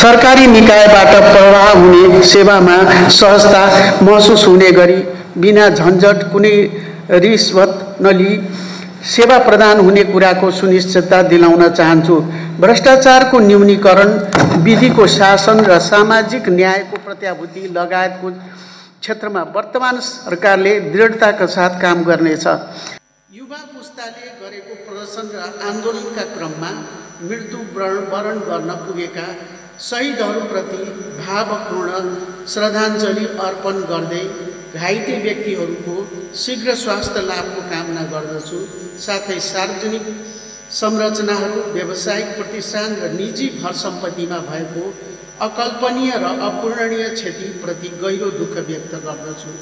सरकारी निकायबाट प्रवाह हुने सेवामा सहजता महसुस हुने गरी बिना झन्झट कुनै रिश्वत नलिई सेवा प्रदान हुने कुराको सुनिश्चितता दिलाउन चाहन्छु। भ्रष्टाचारको न्यूनीकरण, विधिको शासन र सामाजिक न्यायको प्रत्याभूति लगायतको क्षेत्रमा वर्तमान सरकारले दृढताका साथ काम गर्नेछ। युवा पुस्ताले गरेको प्रदर्शन र आन्दोलनका क्रममा मृत्युवरण गर्न पुगेका शहीदहरूप्रति भावपूर्ण श्रद्धाञ्जली अर्पण गर्दै घाइते व्यक्तिहरूको शीघ्र स्वास्थ्य लाभको कामना गर्दछु। साथै सार्वजनिक संरचनाहरू, व्यावसायिक प्रतिष्ठान र निजी घर सम्पत्तिमा भएको अकल्पनीय र अपूरणीय क्षतिप्रति गहिरो दुःख व्यक्त गर्दछु।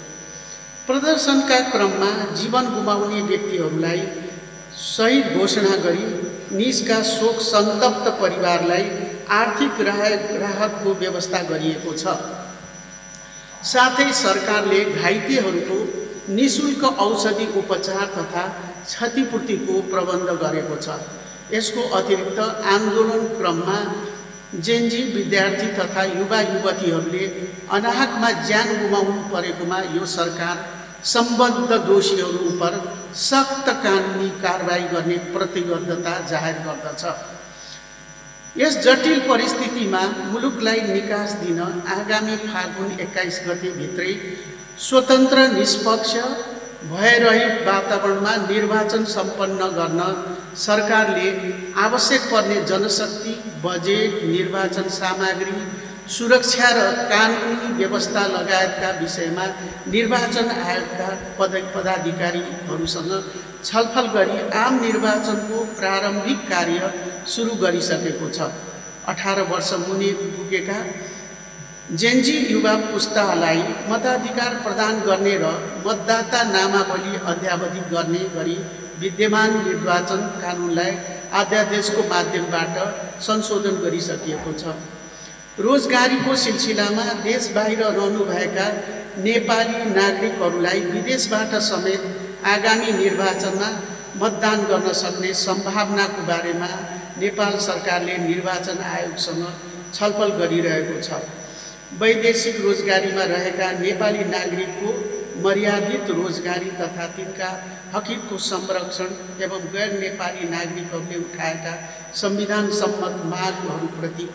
प्रदर्शनका क्रममा जीवन गुमाउने व्यक्तिहरूलाई शहीद घोषणा गरी निजका शोक सन्तप्त परिवारलाई आर्थिक राहतको व्यवस्था गरिएको छ। साथै सरकारले घाइतेहरूको निःशुल्क औषधि उपचार तथा क्षतिपूर्तिको प्रबन्ध गरेको छ। यसको अतिरिक्त आन्दोलन क्रममा जेनजी विद्यार्थी तथा युवा युवतीहरूले अनाहकमा ज्यान गुमाउनु परेकोमा यो सरकार सम्बद्ध दोषीहरू उप सख्त कानुनी कारबाही गर्ने प्रतिबद्धता जाहेर गर्दछ। यस जटिल परिस्थितिमा मुलुकलाई निकास दिन आगामी फागुन 21 गते भित्रै स्वतन्त्र, निष्पक्ष, भयरहित वातावरणमा निर्वाचन सम्पन्न गर्न सरकारले आवश्यक पर्ने जनशक्ति, बजेट, निर्वाचन सामग्री, सुरक्षा र कानुनी व्यवस्था लगायतका विषयमा निर्वाचन आयोगका पदाधिकारीहरूसँग छलफल गरी आम निर्वाचनको प्रारम्भिक कार्य सुरु गरिसकेको छ। 18 वर्ष मुनि पुगेका जेनजी युवा पुस्तालाई मताधिकार प्रदान गर्ने र मतदाता नामावली अद्यावधिक गर्ने गरी विद्यमान निर्वाचन कानुनलाई अध्यादेशको माध्यमबाट संशोधन गरिसकिएको छ। रोजगारीको सिलसिलामा देश बाहिर रहनुभएका नेपाली नागरिकहरूलाई विदेशबाट समेत आगामी निर्वाचनमा मतदान गर्न सक्ने सम्भावनाको बारेमा नेपाल सरकारले निर्वाचन आयोगसँग छलफल गरिरहेको छ। वैदेशिक रोजगारीमा रहेका नेपाली नागरिकको मर्यादित रोजगारी तथा तिनका हकको संरक्षण एवं गैर नेपाली नागरिकहरूले उठाएका संविधान सम्मत मागहरूप्रति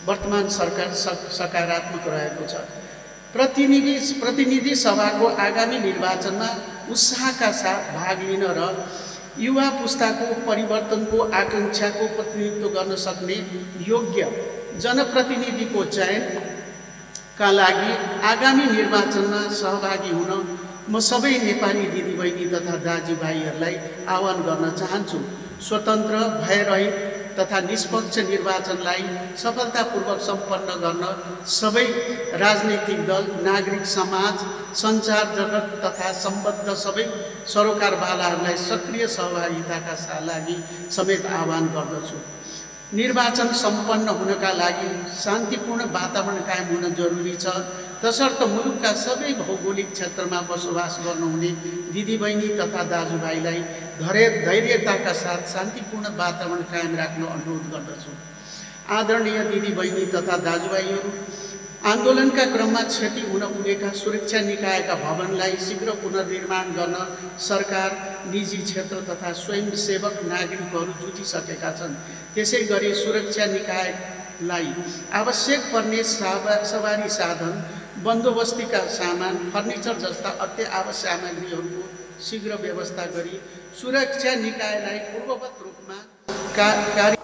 वर्तमान सरकार सकारात्मक रहेको छ। प्रतिनिधि सभाको आगामी निर्वाचनमा उत्साहका साथ भाग लिन र युवा पुस्ताको परिवर्तनको आकांक्षाको प्रतिनिधित्व गर्न सक्ने योग्य जनप्रतिनिधिको चयनका लागि आगामी निर्वाचनमा सहभागी हुन म सबै नेपाली दिदीबहिनी तथा दाजुभाइहरूलाई आह्वान गर्न चाहन्छु। स्वतन्त्र, भयरहित तथा निष्पक्ष निर्वाचनलाई सफलतापूर्वक सम्पन्न गर्न सबै राजनैतिक दल, नागरिक समाज, सञ्चार जगत तथा सम्बद्ध सबै सरोकारवालाहरूलाई सक्रिय सहभागिताका लागि समेत आह्वान गर्दछु। निर्वाचन सम्पन्न हुनका लागि शान्तिपूर्ण वातावरण कायम हुन जरुरी छ। तसर्थ मुलुकका सबै भौगोलिक क्षेत्रमा बसोबास गर्नुहुने दिदीबहिनी तथा दाजुभाइलाई धैर्यताका साथ शान्तिपूर्ण वातावरण कायम राख्न अनुरोध गर्दछु। आदरणीय दिदीबहिनी तथा दाजुभाइहरू, आन्दोलनका क्रममा क्षति हुन पुगेका सुरक्षा निकायका भवनलाई शीघ्र पुनर्निर्माण गर्न सरकार, निजी क्षेत्र तथा स्वयंसेवक नागरिकहरू जुटिसकेका छन्। त्यसै गरी सुरक्षा निकायलाई आवश्यक पर्ने सवारी साधन, बन्दोबस्तीका सामान, फर्निचर जस्ता अत्यावश्यक सामग्रीहरूको शीघ्र व्यवस्था गरी सुरक्षा निकायलाई पूर्ववत रूपमा कार्य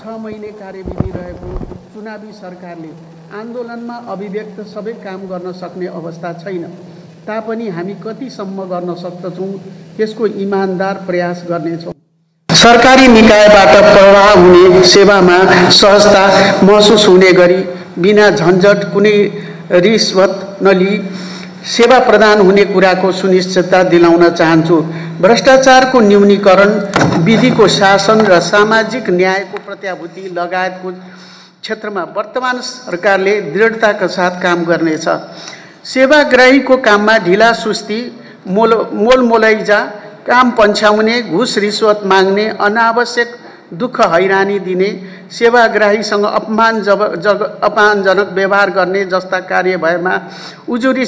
6 महिने कार्यविधि रहेको चुनावी सरकारले आन्दोलनमा अभिव्यक्त सबै काम गर्न सक्ने अवस्था छैन। तापनि हामी कतिसम्म गर्न सक्दछौँ त्यसको इमानदार प्रयास गर्नेछौँ। सरकारी निकायबाट प्रवाह हुने सेवामा सहजता महसुस हुने गरी बिना झन्झट कुनै रिश्वत नलिई सेवा प्रदान हुने कुराको सुनिश्चितता दिलाउन चाहन्छु। भ्रष्टाचारको न्यूनीकरण, विधिको शासन र सामाजिक न्यायको प्रत्याभूति लगायतको क्षेत्रमा वर्तमान सरकारले दृढताका साथ काम गर्नेछ। सेवाग्राहीको काममा ढिला सुस्ती, मोलमोलैजा काम पन्छाउने, घुस रिश्वत माग्ने, अनावश्यक दुःख हैरानी दिने, सेवाग्राहीसँग अपमानजनक व्यवहार गर्ने जस्ता कार्य भएमा उजुरी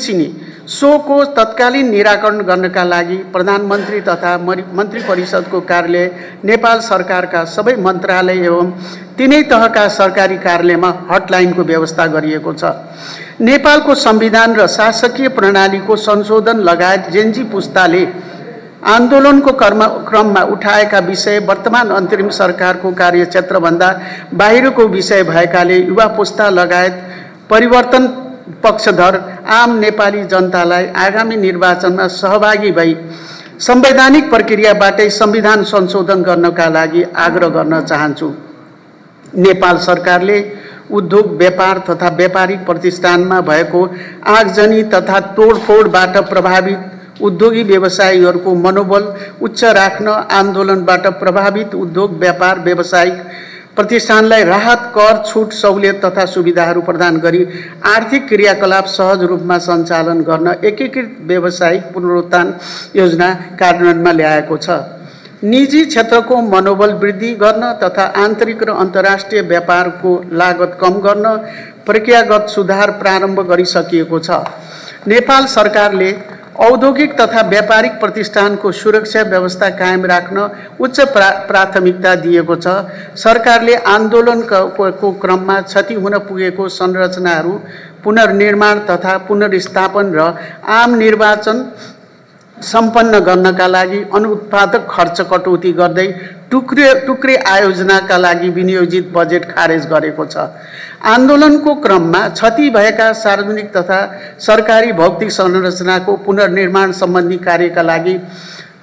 सोको तत्कालीन निराकरण गर्नका लागि प्रधानमन्त्री तथा मन्त्री परिषदको कार्यालय, नेपाल सरकारका सबै मन्त्रालय एवं तिनै तहका सरकारी कार्यालयमा हटलाइनको व्यवस्था गरिएको छ। नेपालको संविधान र शासकीय प्रणालीको संशोधन लगायत जेनजी पुस्ताले आन्दोलनको क्रममा उठाएका विषय वर्तमान अन्तरिम सरकारको कार्यक्षेत्रभन्दा बाहिरको विषय भएकाले युवा पुस्ता लगायत परिवर्तन पक्षधर आम नेपाली जनतालाई आगामी निर्वाचनमा सहभागी भई संवैधानिक प्रक्रियाबाटै संविधान संशोधन गर्नका लागि आग्रह गर्न चाहन्छु। नेपाल सरकारले उद्योग, व्यापार तथा व्यापारिक प्रतिष्ठानमा भएको आगजनी तथा तोडफोडबाट प्रभावित उद्योगी व्यवसायीहरूको मनोबल उच्च राख्न आन्दोलनबाट प्रभावित उद्योग, व्यापार, व्यावसायिक प्रतिष्ठानलाई राहत, कर छुट, सहुलियत तथा सुविधाहरू प्रदान गरी आर्थिक क्रियाकलाप सहज रूपमा सञ्चालन गर्न एकीकृत व्यावसायिक पुनरुत्थान योजना कार्यान्वयनमा ल्याएको छ। निजी क्षेत्रको मनोबल वृद्धि गर्न तथा आन्तरिक र अन्तर्राष्ट्रिय व्यापारको लागत कम गर्न प्रक्रियागत सुधार प्रारम्भ गरिसकिएको छ। नेपाल सरकारले औद्योगिक तथा व्यापारिक प्रतिष्ठानको सुरक्षा व्यवस्था कायम राख्न उच्च प्राथमिकता दिएको छ। सरकारले आन्दोलनको क्रममा क्षति हुन पुगेको संरचनाहरू पुनर्निर्माण तथा पुनर्स्थापन र आम निर्वाचन सम्पन्न गर्नका लागि अनुत्पादक खर्च कटौती गर्दै टुक्रे आयोजनाका लागि विनियोजित बजेट खारेज गरेको छ। आन्दोलनको क्रममा क्षति भएका सार्वजनिक तथा सरकारी भौतिक संरचनाको पुनर्निर्माण सम्बन्धी कार्यका लागि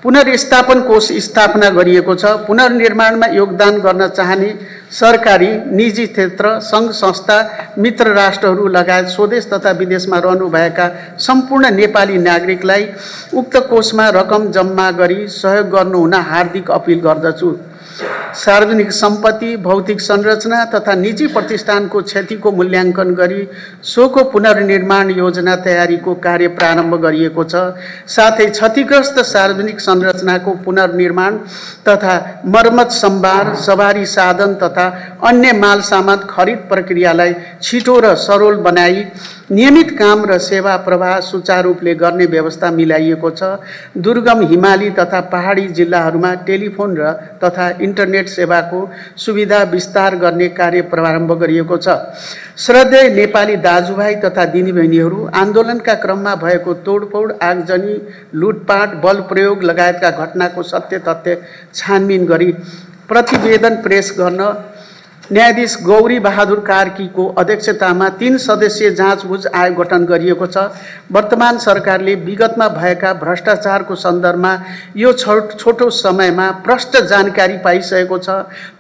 पुनर्स्थापन कोष स्थापना गरिएको छ। पुनर्निर्माणमा योगदान गर्न चाहने सरकारी, निजी क्षेत्र, सङ्घ संस्था, मित्र राष्ट्रहरू लगायत स्वदेश तथा विदेशमा रहनुभएका सम्पूर्ण नेपाली नागरिकलाई उक्त कोषमा रकम जम्मा गरी सहयोग गर्नुहुन हार्दिक अपिल गर्दछु। सार्वजनिक सम्पत्ति, भौतिक संरचना तथा निजी प्रतिष्ठानको क्षतिको मूल्याङ्कन गरी सोको पुनर्निर्माण योजना तयारीको कार्य प्रारम्भ गरिएको छ। साथै क्षतिग्रस्त सार्वजनिक संरचनाको पुनर्निर्माण तथा मर्मत, सम्भार, सवारी साधन तथा अन्य माल सामान खरिद प्रक्रियालाई छिटो र सरल बनाई नियमित काम र सेवा प्रवाह सुचारू रूपले गर्ने व्यवस्था मिलाइएको छ। दुर्गम, हिमाली तथा पहाडी जिल्लाहरूमा टेलिफोन र तथा इन्टरनेट सेवाको सुविधा विस्तार गर्ने कार्य प्रारम्भ गरिएको छ। श्रद्धेय नेपाली दाजुभाइ तथा दिदीबहिनीहरू, आन्दोलनका क्रममा भएको तोडफोड, आगजनी, लुटपाट, बल प्रयोग लगायतका घटनाको सत्य तथ्य छानबिन गरी प्रतिवेदन पेश गर्न न्यायाधीश गौरी बहादुर कार्कीको अध्यक्षतामा 3 सदस्यीय जाँचबुझ आयोग गठन गरिएको छ। वर्तमान सरकारले विगतमा भएका भ्रष्टाचारको सन्दर्भमा यो छोटो समयमा प्रष्ट जानकारी पाइसकेको छ।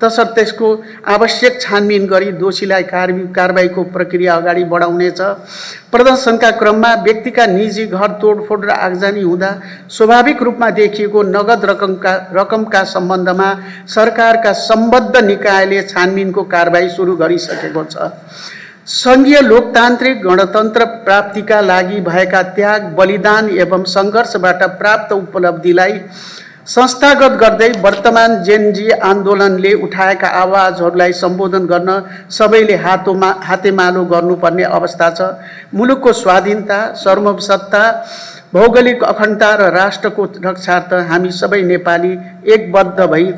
तसर्थ त्यसको आवश्यक छानबिन गरी दोषीलाई कारबाहीको प्रक्रिया अगाडि बढाउनेछ। प्रदर्शनका क्रममा व्यक्तिका निजी घर तोडफोड र आगजनी हुँदा स्वाभाविक रूपमा देखिएको नगद रकमका सम्बन्धमा सरकारका सम्बद्ध निकायले छानबिनको कारबाही सुरु गरिसकेको छ। सङ्घीय लोकतान्त्रिक गणतन्त्र प्राप्तिका लागि भएका त्याग, बलिदान एवं सङ्घर्षबाट प्राप्त उपलब्धिलाई संस्थागत गर्दै वर्तमान जेनजी आन्दोलनले उठाएका आवाजहरूलाई सम्बोधन गर्न सबैले हातेमालो गर्नुपर्ने अवस्था छ। मुलुकको स्वाधीनता, सार्वभौमसत्ता, भौगोलिक अखण्डता र राष्ट्रको रक्षार्थ हामी सबै नेपाली एकबद्ध भई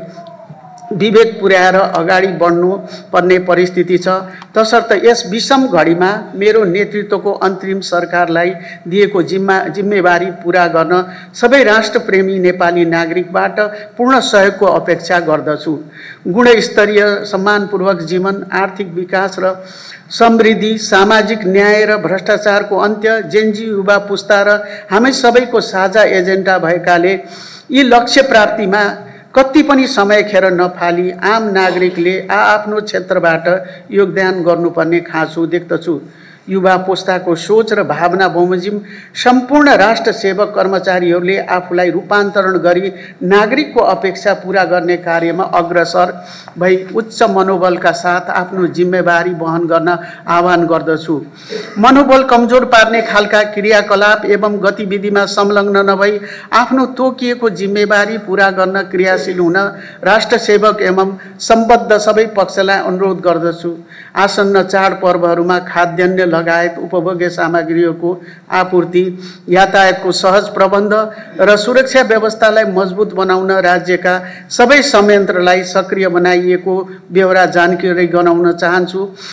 विवेक पुर्याएर अगाडि बढ्नु पर्ने परिस्थिति छ। तसर्थ यस विषम घडीमा मेरो नेतृत्वको अन्तरिम सरकारलाई दिएको जिम्मेवारी पूरा गर्न सबै राष्ट्रप्रेमी नेपाली नागरिकबाट पूर्ण सहयोगको अपेक्षा गर्दछु। गुणस्तरीय, सम्मानपूर्वक जीवन, आर्थिक विकास र समृद्धि, सामाजिक न्याय र भ्रष्टाचारको अन्त्य जेनजी युवा पुस्ता र हामी सबैको साझा एजेन्डा भएकाले यी लक्ष्य प्राप्तिमा कति पनि समय खेर नफाली आम नागरिकले आफ्नो क्षेत्रबाट योगदान गर्नुपर्ने खाँचो देख्दछु। युवा पुस्ताको सोच र भावना बमोजिम सम्पूर्ण राष्ट्र सेवक कर्मचारीहरूले आफूलाई रूपान्तरण गरी नागरिकको अपेक्षा पूरा गर्ने कार्यमा अग्रसर भई उच्च मनोबलका साथ आफ्नो जिम्मेवारी वहन गर्न आह्वान गर्दछु। मनोबल कमजोर पार्ने खालका क्रियाकलाप एवं गतिविधिमा संलग्न नभई आफ्नो तोकिएको जिम्मेवारी पूरा गर्न क्रियाशील हुन राष्ट्र सेवक एवं सम्बद्ध सबै पक्षलाई अनुरोध गर्दछु। आसन्न चाडपर्वहरूमा खाद्यान्न लगायत उपभोग्य सामग्रीहरूको आपूर्ति, यातायातको सहज प्रबन्ध र सुरक्षा व्यवस्थालाई मजबुत बनाउन राज्यका सबै संयन्त्रलाई सक्रिय बनाइएको बेहोरा जानकारी गराउन चाहन्छु।